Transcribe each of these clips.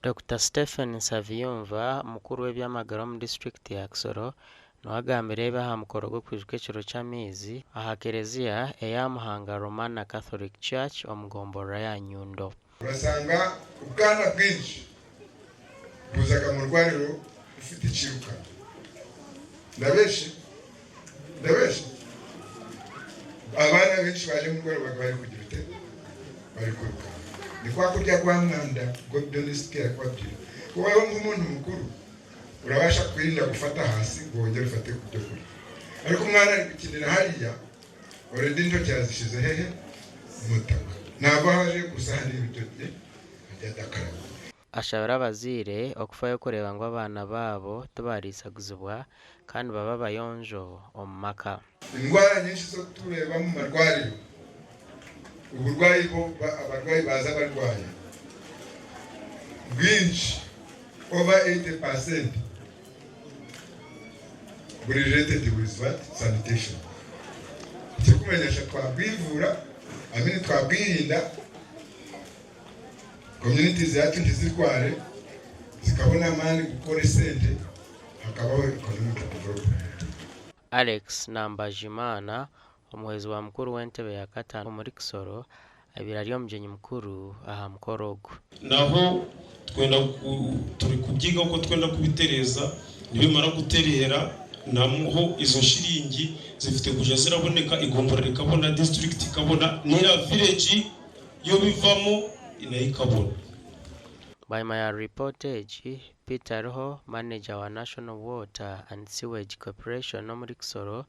Dokita Stephen Nsabiyumva, mukuru w'eby'amagara omu disiturikiti ya Kisoro niwe agambire ebi aha mukoro gw'okwijuka ekiro ky'amaizi aha kereziya eya Muhanga Romana Catholic Church omu gomborora ya Nyundo. Urasanga ubwana bwinshi buzaga mu rwariro bufite ikiruka. Ndabeshe? Ndabeshe? Abaana benshi baje mu rwariro baga bari kugira ute? Bari kwiruka. Ni kwa kurya gwa mwanda Godonist yakubabwira. Ku wewe nk'umuntu mukuru urabasha kwirinda gufata hasi ngo wongere ufate ku byo kurya. Ariko umwana ari gukinira hariya already intoki yazishize hehe? Mu butaka. Nava aho aje ku sahani y'ibiryo bye ajya adakaraba. Ashabire abazaire okufayo kureeba ngu abaana baabo tibariisaguzibwa kandi babe abayonjo omu maka. Endwara nyinshi zo tureeba omu marwariro, oburwayi bo abarwayi baaza barwaye bwingi over 80% buri related with what? Sanitation. Ekirikumanyisa twabwivuura, I mean twabwirinda Communities zaacu ntizirware, zikabona amaani gukora esente hakabaho economic development. Alex Nambajimana, omuhwezi wa mukuru w'entebe ya kataano omuri Kisoro abaire ari omugyenyi mukuru aha mukoro ogu. Naho twenda turi kubyiga oku twenda kubitereeza, nibimara kutereera naho izo shiringi zifite kuja ziraboneka, igomborora rikabona, disiturikiti ikabona, n'era village yo bivamo nayo ikabona. Bwanyima ya ripoota egi, Peter Ariho, maneja wa National Water and Sewage Corporation omuri Kisoro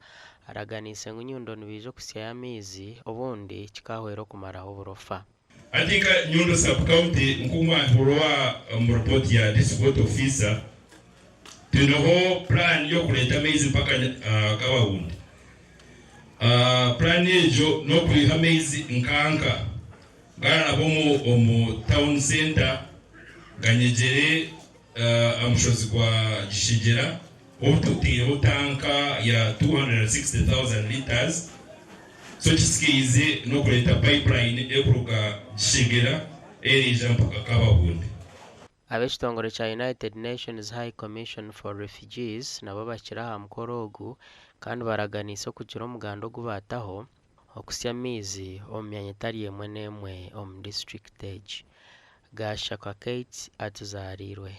araganiise ngu Nyundo nibaija okuhitsyayo amaizi obundi kikahwera okumaraho oburofa. Hati nka Nyundo Sub County nku mwahurwa omu report ya District Water Officer, twineho plan y'okureeta amaizi mpaka Kabahunde. Puraani egyo n'okwiha amaizi nkanka gararaba omu tawuni senta ganyegyere aha mushozi gwa Gishegyera obu tutaireho tanka ya 260,000 litres so ekitsigaize n'okureeta pipeline erikuruga Gishegera ereija mpaka Kabahunde. Ab'ekitongore kya United Nations High Commission for Refugees nabo bahikire aha mukoro ogu kandi baraganiise okugira omuganda ogu baataho okusya amaizi omu myanya etari emwe n'emwe omu disiturikiti egi. Gashakwa Kate Atuzaariirwe.